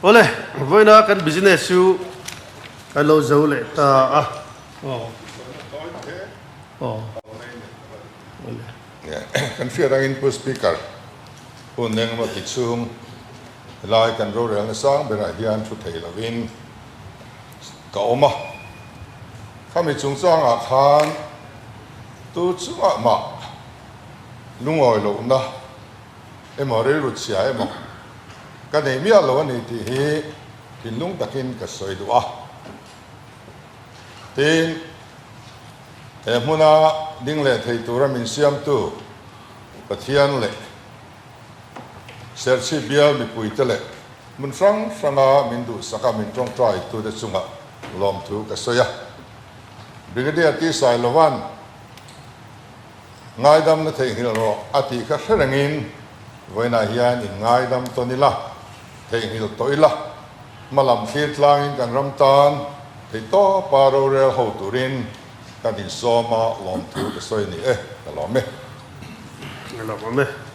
Awle, vawiina kan business chu kan lo zo leh ta a. Aw. Aw. Awle. Kan hriat angin Pu Speaker, hun engemaw ti chhung helai kan rorelna sang berah hian thu thei lovin ka awm a. Khami chungchangah khan tu chungah mah lungawi lohna emaw rilru chhia emaw ka nei miah lo a ni tih hi thinlung takin ka sawi duh a. Tin, he hmuna ding leh thei tura min siamtu Pathian leh Serchhip bial mipuite leh hmun hrang hranga min duhsaka min tawngtaitute chungah lawmthu ka sawi a. Brigadier T. Sailova'n Ngaidamna theihnghilh rawh a tih kha hre rengin vawiinah hian in ngaidam tawn ila, theihnghilh tawh ila, hma lam thlir tlangin kan ram tan theihtawpa rorel ho turin kan insawm a, lawmthu ka sawi ni e, ka lawm e. Ka lawm awm e.